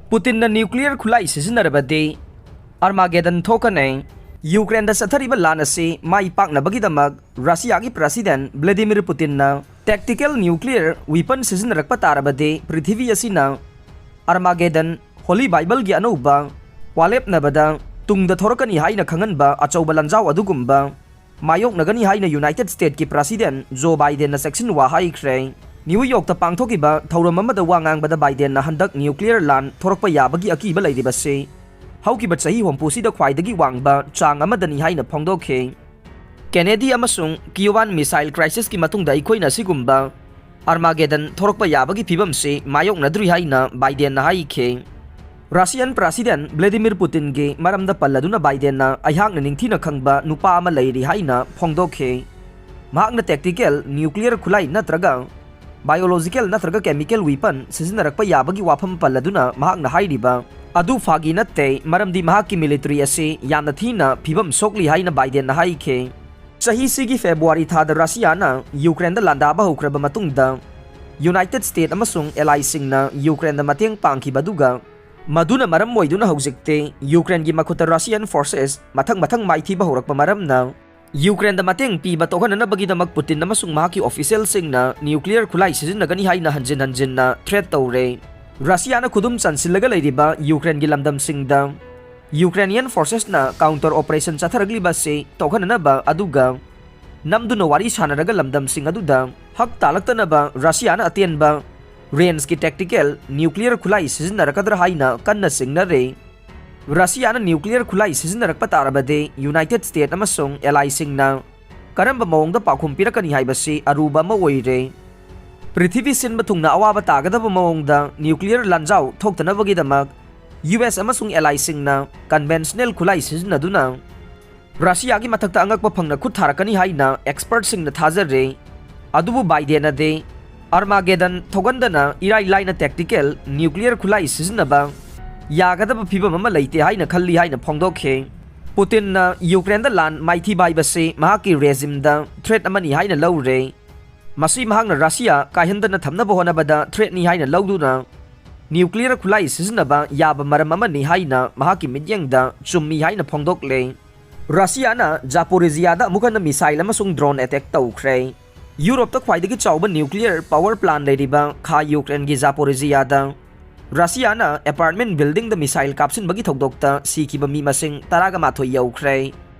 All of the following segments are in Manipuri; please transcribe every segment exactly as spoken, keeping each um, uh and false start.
ꯄꯨꯇꯤꯟꯅ nuclear ꯈꯨꯠꯂꯥꯏ ꯁꯤꯖꯤꯟꯅꯔꯕꯗꯤ Armageddon ꯊꯣꯛꯀꯅꯤ꯫ ꯌꯨꯀ꯭ꯔꯦꯟꯗ ꯆꯠꯊꯔꯤꯕ ꯂꯥꯟ ꯑꯁꯤ ꯃꯥꯏ ꯄꯥꯛꯅꯕꯒꯤꯗꯃꯛ ꯔꯁꯤꯌꯥꯒꯤ President Vladimir Putinꯅ tactical nuclear weapon ꯁꯤꯖꯤꯟꯅꯔꯛꯄ ꯇꯥꯔꯕꯗꯤ ꯄ꯭ꯔꯤꯊꯤꯕꯤ ꯑꯁꯤꯅ Armageddon, Holy Bibleꯒꯤ ꯑꯅꯧꯕ ꯋꯥꯂꯦꯞꯅꯕꯗ ꯇꯨꯡꯗ ꯊꯣꯔꯛꯀꯅꯤ ꯍꯥꯏꯅ ꯈꯪꯍꯟꯕ ꯑꯆꯧꯕ ꯂꯥꯟꯖꯥꯎ ꯑꯗꯨꯒꯨꯝꯕ ꯃꯥꯌꯣꯛꯅꯒꯅꯤ ꯍꯥꯏꯅ United Statesꯀꯤ President Joe Bidenꯅ ꯆꯦꯛꯁꯤꯟ ꯋꯥ ꯍꯥꯏꯈ꯭ꯔꯦ꯫ ꯅ꯭ꯌꯨ ꯌꯣꯔꯛꯇ ꯄꯥꯡꯊꯣꯛꯈꯤꯕ ꯊꯧꯔꯝ ꯑꯃꯗ ꯋꯥ ꯉꯥꯡꯕꯗ Bidenꯅ ꯍꯟꯗꯛ nuclear ꯂꯥꯟ ꯊꯣꯔꯛꯄ ꯌꯥꯕꯒꯤ ꯑꯀꯤꯕ ꯂꯩꯔꯤꯕꯁꯤ ꯍꯧꯈꯤꯕ ꯆꯍꯤ ꯍꯨꯝꯐꯨꯁꯤꯗ ꯈ꯭ꯋꯥꯏꯗꯒꯤ ꯋꯥꯡꯕ ꯆꯥꯡ ꯑꯃꯗꯅꯤ ꯍꯥꯏꯅ ꯐꯣꯡꯗꯣꯛꯈꯤ꯫ Kennedy ꯑꯃꯁꯨꯡ Cuban Missile Crisisꯀꯤ ꯃꯇꯨꯡꯗ ꯑꯩꯈꯣꯏꯅ ꯑꯁꯤꯒꯨꯝꯕ Armageddon ꯊꯣꯔꯛꯄ ꯌꯥꯕꯒꯤ ꯐꯤꯕꯝꯁꯤ ꯃꯥꯌꯣꯛꯅꯗ꯭ꯔꯤ ꯍꯥꯏꯅ Bidenꯅ ꯍꯥꯏꯈꯤ꯫ Russian President Vladimir Putinꯒꯤ ꯃꯔꯝꯗ ꯄꯜꯂꯗꯨꯅ Bidenꯅ ꯑꯩꯍꯥꯛꯅ ꯅꯤꯡꯊꯤꯅ ꯈꯪꯕ ꯅꯨꯄꯥ ꯑꯃ ꯂꯩꯔꯤ ꯍꯥꯏꯅ ꯐꯣꯡꯗꯣꯛꯈꯤ꯫ ꯃꯍꯥꯛꯅ tactical nuclear ꯈꯨꯠꯂꯥꯏ ꯅꯠꯇ꯭ꯔꯒ biological ꯅꯠꯇ꯭ꯔꯒ chemical weapon ꯁꯤꯖꯤꯟꯅꯔꯛꯄ ꯌꯥꯕꯒꯤ ꯋꯥꯐꯝ ꯄꯜꯂꯗꯨꯅ ꯃꯍꯥꯛꯅ ꯍꯥꯏꯔꯤꯕ ꯑꯗꯨ ꯐꯥꯒꯤ ꯅꯠꯇꯦ, ꯃꯔꯝꯗꯤ ꯃꯍꯥꯛꯀꯤ military ꯑꯁꯤ ꯌꯥꯝꯅ ꯊꯤꯅ ꯐꯤꯕꯝ ꯁꯣꯛꯂꯤ ꯍꯥꯏꯅ Bidenꯅ ꯍꯥꯏꯈꯤ꯫ ꯆꯍꯤꯁꯤꯒꯤ February ꯊꯥꯗ ꯔꯁꯤꯌꯥꯅ ꯌꯨꯀ꯭ꯔꯦꯟꯗ ꯂꯥꯟꯗꯥꯕ ꯍꯧꯈ꯭ꯔꯕ ꯃꯇꯨꯡꯗ, United States ꯑꯃꯁꯨꯡ allyꯁꯤꯡꯅ ꯌꯨꯀ꯭ꯔꯦꯟꯗ ꯃꯇꯦꯡ ꯄꯥꯡꯈꯤꯕ ꯑꯗꯨꯒ, ꯃꯗꯨꯅ ꯃꯔꯝ ꯑꯣꯏꯗꯨꯅ ꯍꯧꯖꯤꯛꯇꯤ ꯌꯨꯀ꯭ꯔꯦꯟꯒꯤ ꯃꯈꯨꯠꯇ Russian forces ꯃꯊꯪ ꯃꯊꯪ ꯃꯥꯏꯊꯤꯕ ꯍꯧꯔꯛꯄ ꯃꯔꯝꯅ, ꯌꯨꯀ꯭ꯔꯦꯟꯗ ꯃꯇꯦꯡ ꯄꯤꯕ ꯇꯣꯛꯍꯟꯅꯅꯕꯒꯤꯗꯃꯛ ꯄꯨꯇꯤꯟ ꯑꯃꯁꯨꯡ ꯃꯍꯥꯛꯀꯤ officialꯁꯤꯡꯅ nuclear ꯈꯨꯠꯂꯥꯏ ꯁꯤꯖꯤꯟꯅꯒꯅꯤ ꯍꯥꯏꯅ ꯍꯟꯖꯤꯟ ꯍꯟꯖꯤꯟꯅ threat ꯇꯧꯔꯦ꯫ ꯔꯁꯤꯌꯥꯅ ꯈꯨꯗꯨꯝ ꯆꯟꯁꯤꯜꯂꯒ ꯂꯩꯔꯤꯕ ꯌꯨꯀ꯭ꯔꯦꯟꯒꯤ ꯂꯝꯗꯝꯁꯤꯡꯗ Ukrainian forcesꯅ counter operation ꯆꯠꯊꯔꯛꯂꯤꯕ ꯑꯁꯤ ꯇꯣꯛꯍꯟꯅꯅꯕ ꯑꯗꯨꯒ ꯅꯝꯗꯨꯅ ꯋꯥꯔꯤ ꯁꯥꯟꯅꯔꯒ ꯂꯝꯗꯝꯁꯤꯡ ꯑꯗꯨꯗ ꯍꯛ ꯇꯥꯂꯛꯇꯅꯕ ꯔꯁꯤꯌꯥꯅ ꯑꯇꯦꯟꯕ rangeꯀꯤ tactical nuclear ꯈꯨꯠꯂꯥꯏ ꯁꯤꯖꯤꯟꯅꯔꯛꯀꯗ꯭ꯔꯥ ꯍꯥꯏꯅ ꯀꯟꯅ ꯆꯤꯡꯅꯔꯤ꯫ ꯔꯁꯤꯌꯥꯅ nuclear ꯈꯨꯠꯂꯥꯏ ꯁꯤꯖꯤꯟꯅꯔꯛꯄ ꯇꯥꯔꯕꯗꯤ United States ꯑꯃꯁꯨꯡ allyꯁꯤꯡꯅ ꯀꯔꯝꯕ ꯃꯑꯣꯡꯗ ꯄꯥꯎꯈꯨꯝ ꯄꯤꯔꯛꯀꯅꯤ ꯍꯥꯏꯕꯁꯤ ꯑꯔꯨꯕ ꯑꯃ ꯑꯣꯏꯔꯦ꯫ ꯄ꯭ꯔꯤꯊꯤꯕꯤ ꯁꯤꯟꯕ ꯊꯨꯡꯅ ꯑꯋꯥꯕ ꯇꯥꯒꯗꯕ ꯃꯑꯣꯡꯗ nuclear ꯂꯥꯟꯖꯥꯎ ꯊꯣꯛꯇꯅꯕꯒꯤꯗꯃꯛ US ꯑꯃꯁꯨꯡ allyꯁꯤꯡꯅ conventional ꯈꯨꯠꯂꯥꯏ ꯁꯤꯖꯤꯟꯅꯗꯨꯅ ꯔꯁꯤꯌꯥꯒꯤ ꯃꯊꯛꯇ ꯑꯉꯛꯄ ꯐꯪꯅ ꯈꯨꯠ ꯊꯥꯔꯛꯀꯅꯤ ꯍꯥꯏꯅ expertꯁꯤꯡꯅ ꯊꯥꯖꯔꯦ꯫ ꯑꯗꯨꯕꯨ Bidenꯅꯗꯤ Armageddon ꯊꯣꯛꯍꯟꯗꯅ ꯏꯔꯥꯏ ꯂꯥꯏꯅ tactical nuclear ꯈꯨꯠꯂꯥꯏ ꯁꯤꯖꯤꯟꯅꯕ ꯌꯥꯒꯗꯕ ꯐꯤꯕꯝ ꯑꯃ ꯂꯩꯇꯦ ꯍꯥꯏꯅ ꯈꯜꯂꯤ ꯍꯥꯏꯅ ꯐꯣꯡꯗꯣꯛꯈꯤ꯫ ꯄꯨꯇꯤꯟꯅ ꯌꯨꯀ꯭ꯔꯦꯟꯗ ꯂꯥꯟ ꯃꯥꯏꯊꯤꯕ ꯍꯥꯏꯕꯁꯤ ꯃꯍꯥꯛꯀꯤ regimeꯗ threat ꯑꯃꯅꯤ ꯍꯥꯏꯅ ꯂꯧꯔꯦ꯫ ꯃꯁꯤ ꯃꯍꯥꯛꯅ ꯔꯁꯤꯌꯥ ꯀꯥꯏꯍꯟꯗꯅ ꯊꯝꯅꯕ ꯍꯣꯠꯅꯕꯗ threatꯅꯤ ꯍꯥꯏꯅ ꯂꯧꯗꯨꯅ ꯅ꯭ꯌꯨꯀ꯭ꯂꯤꯌꯔ ꯈꯨꯠꯂꯥꯏ ꯁꯤꯖꯤꯟꯅꯕ ꯌꯥꯕ ꯃꯔꯝ ꯑꯃꯅꯤ ꯍꯥꯏꯅ ꯃꯍꯥꯛꯀꯤ ꯃꯤꯠꯌꯦꯡꯗ ꯆꯨꯝꯃꯤ ꯍꯥꯏꯅ ꯐꯣꯡꯗꯣꯛꯂꯦ꯫ ꯔꯁꯤꯌꯥꯅ ꯖꯥꯄꯣꯔꯤꯖꯤꯌꯥꯗ ꯑꯃꯨꯛ ꯍꯟꯅ ꯃꯤꯁꯥꯏꯜ ꯑꯃꯁꯨꯡ ꯗ꯭ꯔꯣꯟ ꯑꯦꯇꯦꯛ ꯇꯧꯈ꯭ꯔꯦ꯫ ꯌꯨꯔꯣꯞꯇ ꯈ꯭ꯋꯥꯏꯗꯒꯤ ꯆꯥꯎꯕ ꯅ꯭ꯌꯨꯀ꯭ꯂꯤꯌꯔ ꯄꯥꯋꯔ ꯄ꯭ꯂꯥꯟ ꯂꯩꯔꯤꯕ ꯈꯥ ꯌꯨꯀ꯭ꯔꯦꯟꯒꯤ ꯖꯥꯄꯣꯔꯤꯖꯤꯌꯥꯗ ꯔꯁꯤꯌꯥꯅ ꯑꯦꯄꯥꯔꯠꯃꯦꯟ ꯕꯤꯜꯗꯤꯡꯗ ꯃꯤꯁꯥꯏꯜ ꯀꯥꯞꯁꯤꯟꯕꯒꯤ ꯊꯧꯗꯣꯛꯇ ꯁꯤꯈꯤꯕ ꯃꯤ ꯃꯁꯤꯡ ꯇꯔꯥꯒ ꯃꯥꯊꯣꯏ ꯌꯧꯈ꯭ꯔꯦ꯫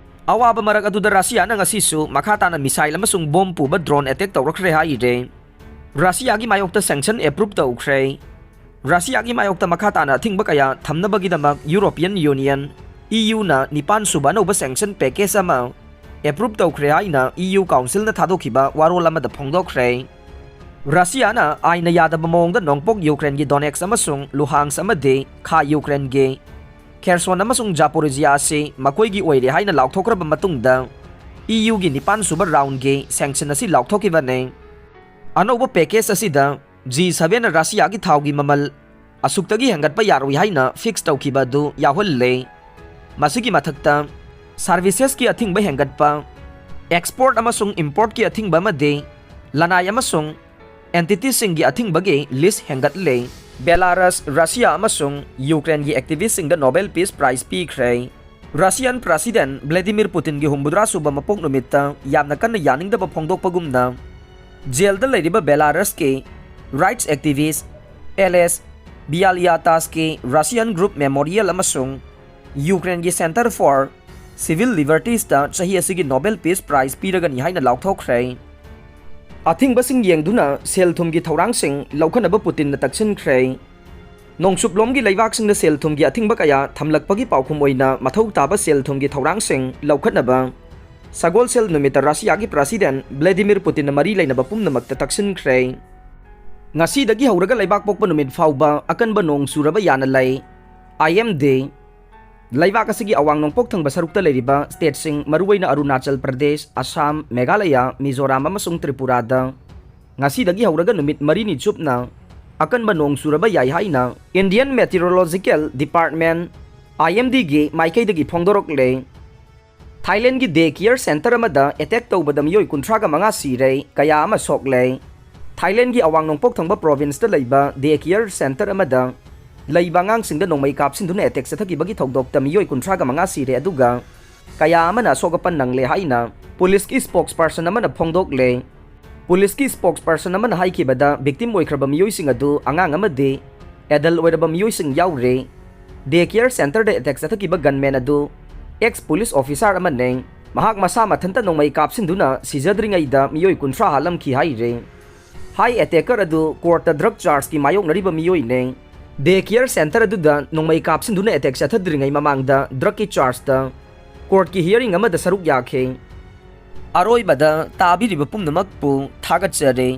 ꯑꯋꯥꯕ ꯃꯔꯛ ꯑꯗꯨꯗ ꯔꯁꯤꯌꯥꯅ ꯉꯁꯤꯁꯨ ꯃꯈꯥ ꯇꯥꯅ ꯃꯤꯁꯥꯏꯜ ꯑꯃꯁꯨꯡ ꯕꯣꯝ ꯄꯨꯕ ꯗ꯭ꯔꯣꯟ ꯑꯦꯇꯦꯛ ꯇꯧꯔꯛꯈ꯭ꯔꯦ ꯍꯥꯏꯔꯦ꯫ ꯔꯁꯤꯌꯥꯒꯤ ꯃꯥꯌꯣꯛꯇ ꯁꯦꯡꯁꯟ ꯑꯦꯄ꯭ꯔꯨꯞ ꯇꯧꯈ꯭ꯔꯦ꯫ ꯔꯁꯤꯌꯥꯒꯤ ꯃꯥꯌꯣꯛꯇ ꯃꯈꯥ ꯇꯥꯅ ꯑꯊꯤꯡꯕ ꯀꯌꯥ ꯊꯝꯅꯕꯒꯤꯗꯃꯛ ꯌꯨꯔꯣꯄꯤꯌꯟ ꯌꯨꯅꯤꯌꯟ, ꯏ ꯌꯨꯅ ꯅꯤꯄꯥꯟ ꯁꯨꯕ ꯑꯅꯧꯕ ꯁꯦꯡꯁꯟ ꯄꯦꯀꯦꯖ ꯑꯃ ꯑꯦꯄ꯭ꯔꯨꯞ ꯇꯧꯈ꯭ꯔꯦ ꯍꯥꯏꯅ ꯏ ꯌꯨ ꯀꯥꯎꯟꯁꯤꯜꯅ ꯊꯥꯗꯣꯛꯈꯤꯕ ꯋꯥꯔꯣꯜ ꯑꯃꯗ ꯐꯣꯡꯗꯣꯛꯈ꯭ꯔꯦ꯫ ꯔꯁꯤꯌꯥꯅ ꯑꯥꯏꯟꯅ ꯌꯥꯗꯕ ꯃꯑꯣꯡꯗ ꯅꯣꯡꯄꯣꯛ ꯌꯨꯀ꯭ꯔꯦꯟꯒꯤ ꯗꯣꯅꯦꯠꯁ ꯑꯃꯁꯨꯡ ꯂꯨꯍꯥꯟꯁ ꯑꯃꯗꯤ ꯈꯥ ꯌꯨꯀ꯭ꯔꯦꯟꯒꯤ ꯈꯦꯔꯁꯣꯟ ꯑꯃꯁꯨꯡ ꯖꯥꯄꯣꯔꯤꯖꯤꯌꯥ ꯑꯁꯤ ꯃꯈꯣꯏꯒꯤ ꯑꯣꯏꯔꯦ ꯍꯥꯏꯅ ꯂꯥꯎꯊꯣꯛꯈ꯭ꯔꯕ ꯃꯇꯨꯡꯗ, ꯏ ꯌꯨꯒꯤ ꯅꯤꯄꯥꯟ ꯁꯨꯕ ꯔꯥꯎꯟꯒꯤ ꯁꯦꯡꯁꯟ ꯑꯁꯤ ꯂꯥꯎꯊꯣꯛꯈꯤꯕꯅꯤ꯫ ꯑꯅꯧꯕ ꯄꯦꯀꯦꯖ ꯑꯁꯤꯗ ꯖꯤ ꯁꯚꯦꯟꯅ ꯔꯁꯤꯌꯥꯒꯤ ꯊꯥꯎꯒꯤ ꯃꯃꯜ ꯑꯁꯨꯛꯇꯒꯤ ꯍꯦꯟꯒꯠꯄ ꯌꯥꯔꯣꯏ ꯍꯥꯏꯅ ꯐꯤꯛꯁ ꯇꯧꯈꯤꯕ ꯑꯗꯨ ꯌꯥꯎꯍꯜꯂꯦ꯫ ꯃꯁꯤꯒꯤ ꯃꯊꯛꯇ, ꯁꯥꯔꯚꯤꯁꯦꯁꯀꯤ ꯑꯊꯤꯡꯕ ꯍꯦꯟꯒꯠꯄ, ꯑꯦꯛꯁꯄꯣꯔꯠ ꯑꯃꯁꯨꯡ ꯏꯝꯄꯣꯔꯠꯀꯤ ꯑꯊꯤꯡꯕ ꯑꯃꯗꯤ ꯂꯅꯥꯏ ꯑꯃꯁꯨꯡ ꯑꯦꯟꯇꯤꯇꯤꯁꯤꯡꯒꯤ ꯑꯊꯤꯡꯕꯒꯤ ꯂꯤꯁ ꯍꯦꯟꯒꯠꯂꯦ꯫ ꯕꯦꯂꯥꯔꯁ, ꯔꯁꯤꯌꯥ ꯑꯃꯁꯨꯡ ꯌꯨꯀ꯭ꯔꯦꯟꯒꯤ ꯑꯦꯛꯇꯤꯚꯤꯁꯁꯤꯡꯗ ꯅꯣꯕꯦꯜ ꯄꯤꯁ ꯄ꯭ꯔꯥꯏꯖ ꯄꯤꯈ꯭ꯔꯦ꯫ ꯔꯁꯤꯌꯥꯟ ꯄ꯭ꯔꯁꯤꯗꯦꯟ ꯕ꯭ꯂꯦꯗꯤꯃꯤꯔ ꯄꯨꯇꯤꯟꯒꯤ ꯍꯨꯝꯐꯨꯇꯔꯥ ꯁꯨꯕ ꯃꯄꯣꯛ ꯅꯨꯃꯤꯠꯇ ꯌꯥꯝꯅ ꯀꯟꯅ ꯌꯥꯅꯤꯡꯗꯕ ꯐꯣꯡꯗꯣꯛꯄꯒꯨꯝꯅ, ꯖꯦꯜꯗ ꯂꯩꯔꯤꯕ ꯕꯦꯂꯥꯔꯁꯀꯤ ꯔꯥꯏꯠꯁ ꯑꯦꯛꯇꯤꯚꯤꯁ ꯑꯦꯜ ꯑꯦꯁ ꯕꯤꯌꯥꯂꯤꯌꯥꯇꯥꯁꯀꯤ ꯔꯁꯤꯌꯥꯟ ꯒ꯭ꯔꯨꯞ ꯃꯦꯃꯣꯔꯤꯌꯦꯜ ꯑꯃꯁꯨꯡ ꯌꯨꯀ꯭ꯔꯦꯟꯒꯤ ꯁꯦꯟꯇꯔ ꯐꯣꯔ ꯁꯤꯚꯤꯜ ꯂꯤꯕꯔꯇꯤꯁꯇ ꯆꯍꯤ ꯑꯁꯤꯒꯤ ꯅꯣꯕꯦꯜ ꯄꯤꯁ ꯄ꯭ꯔꯥꯏꯖ ꯄꯤꯔꯒꯅꯤ ꯍꯥꯏꯅ ꯂꯥꯎꯊꯣꯛꯈ꯭ꯔꯦ꯫ ꯑꯊꯤꯡꯕꯁꯤꯡ ꯌꯦꯡꯗꯨꯅ ꯁꯦꯜ ꯊꯨꯝꯒꯤ ꯊꯧꯔꯥꯡꯁꯤꯡ ꯂꯧꯈꯠꯅꯕ ꯄꯨꯇꯤꯟꯅ ꯇꯛꯁꯤꯟꯈ꯭ꯔꯦ꯫ ꯅꯣꯡꯆꯨꯞꯂꯣꯝꯒꯤ ꯂꯩꯕꯥꯛꯁꯤꯡꯗ ꯁꯦꯜ ꯊꯨꯝꯒꯤ ꯑꯊꯤꯡꯕ ꯀꯌꯥ ꯊꯝꯂꯛꯄꯒꯤ ꯄꯥꯎꯈꯨꯝ ꯑꯣꯏꯅ ꯃꯊꯧ ꯇꯥꯕ ꯁꯦꯜ ꯊꯨꯝꯒꯤ ꯊꯧꯔꯥꯡꯁꯤꯡ ꯂꯧꯈꯠꯅꯕ ꯁꯒꯣꯜꯁꯦꯜ ꯅꯨꯃꯤꯠꯇ ꯔꯁꯤꯌꯥꯒꯤ ꯄ꯭ꯔꯁꯤꯗꯦꯟ ꯕ꯭ꯂꯦꯗꯤꯃꯤꯔ ꯄꯨꯇꯤꯟꯅ ꯃꯔꯤ ꯂꯩꯅꯕ ꯄꯨꯝꯅꯃꯛꯇ ꯇꯛꯁꯤꯟꯈ꯭ꯔꯦ꯫ ꯉꯁꯤꯗꯒꯤ ꯍꯧꯔꯒ ꯂꯩꯕꯥꯛ ꯄꯣꯛꯄ ꯅꯨꯃꯤꯠ ꯐꯥꯎꯕ ꯑꯀꯟꯕ ꯅꯣꯡ ꯆꯨꯔꯕ ꯌꯥꯅ ꯂꯩ꯫ ꯑꯥꯏ ꯑꯦꯝ ꯗꯤ꯫ ꯂꯩꯕꯥꯛ ꯑꯁꯤꯒꯤ ꯑꯋꯥꯡ ꯅꯣꯡꯄꯣꯛ ꯊꯪꯕ ꯁꯔꯨꯛꯇ ꯂꯩꯔꯤꯕ ꯁ꯭ꯇꯦꯠꯁꯤꯡ, ꯃꯔꯨꯑꯣꯏꯅ ꯑꯔꯨꯅꯥꯆꯜ ꯄ꯭ꯔꯗꯦꯁ, ꯑꯁꯥꯝ, ꯃꯦꯘꯥꯂꯌꯥ, ꯃꯤꯖꯣꯔꯥꯝ ꯑꯃꯁꯨꯡ ꯇ꯭ꯔꯤꯄꯨꯔꯥꯗ ꯉꯁꯤꯗꯒꯤ ꯍꯧꯔꯒ ꯅꯨꯃꯤꯠ ꯃꯔꯤꯅꯤ ꯆꯨꯞꯅ ꯑꯀꯟꯕ ꯅꯣꯡ ꯆꯨꯔꯕ ꯌꯥꯏ ꯍꯥꯏꯅ Indian Meteorological Department, ꯑꯥꯏ ꯑꯦꯝ ꯗꯤꯒꯤ ꯃꯥꯏꯀꯩꯗꯒꯤ ꯐꯣꯡꯗꯣꯔꯛꯂꯦ꯫ ꯊꯥꯏꯂꯦꯟꯒꯤ ꯗꯦ ꯀꯤꯌꯔ ꯁꯦꯟꯇꯔ ꯑꯃꯗ ꯑꯦꯇꯦꯛ ꯇꯧꯕꯗ ꯃꯤꯑꯣꯏ ꯀꯨꯟꯊ꯭ꯔꯥꯒ ꯃꯉꯥ ꯁꯤꯔꯦ, ꯀꯌꯥ ꯑꯃ ꯁꯣꯛꯂꯦ꯫ ꯊꯥꯏꯂꯦꯟꯒꯤ ꯑꯋꯥꯡ ꯅꯣꯡꯄꯣꯛ ꯊꯪꯕ provinceꯇ ꯂꯩꯕ day care center ꯑꯃꯗ ꯂꯩꯕ ꯑꯉꯥꯡꯁꯤꯡꯗ ꯅꯣꯡꯃꯩ ꯀꯥꯞꯁꯤꯟꯗꯨꯅ attack ꯆꯠꯊꯈꯤꯕꯒꯤ ꯊꯧꯗꯣꯛꯇ ꯃꯤꯑꯣꯏ ꯀꯨꯟꯊ꯭ꯔꯥꯒ ꯃꯉꯥ ꯁꯤꯔꯦ, ꯑꯗꯨꯒ ꯀꯌꯥ ꯑꯃꯅ ꯑꯁꯣꯛ ꯑꯄꯟ ꯅꯪꯂꯦ ꯍꯥꯏꯅ ꯄꯨꯂꯤꯁꯀꯤ spokesperson ꯑꯃꯅ ꯐꯣꯡꯗꯣꯛꯂꯦ꯫ ꯄꯨꯂꯤꯁꯀꯤ spokesperson ꯑꯃꯅ ꯍꯥꯏꯈꯤꯕꯗ, victim ꯑꯣꯏꯈ꯭ꯔꯕ ꯃꯤꯑꯣꯏꯁꯤꯡ ꯑꯗꯨ ꯑꯉꯥꯡ ꯑꯃꯗꯤ adult ꯑꯣꯏꯔꯕ ꯃꯤꯑꯣꯏꯁꯤꯡ ꯌꯥꯎꯔꯦ꯫ Day care centerꯗ attack ꯆꯠꯊꯈꯤꯕ gunman ꯑꯗꯨ ex police officer ꯑꯃꯅꯤ꯫ ꯃꯍꯥꯛ ꯃꯁꯥ ꯃꯊꯟꯇ ꯅꯣꯡꯃꯩ ꯀꯥꯞꯁꯤꯟꯗꯨꯅ ꯁꯤꯖꯗ꯭ꯔꯤꯉꯩꯗ ꯃꯤꯑꯣꯏ ꯀꯨꯟꯊ꯭ꯔꯥ ꯍꯥꯠꯂꯝꯈꯤ ꯍꯥꯏꯔꯦ꯫ High attacker ꯑꯗꯨ courtꯇ drug chargeꯀꯤ ꯃꯥꯌꯣꯛꯅꯔꯤꯕ ꯃꯤꯑꯣꯏꯅꯤ꯫ Day care center ꯑꯗꯨꯗ ꯅꯣꯡꯃꯩ ꯀꯥꯞꯁꯤꯟꯗꯨꯅ attack ꯆꯠꯊꯗ꯭ꯔꯤꯉꯩ ꯃꯃꯥꯡꯗ drugꯀꯤ chargeꯇ courtꯀꯤ hearing ꯑꯃꯗ ꯁꯔꯨꯛ ꯌꯥꯈꯤ꯫ ꯑꯔꯣꯏꯕꯗ ꯇꯥꯕꯤꯔꯤꯕ ꯄꯨꯝꯅꯃꯛꯄꯨ ꯊꯥꯒꯠꯆꯔꯤ꯫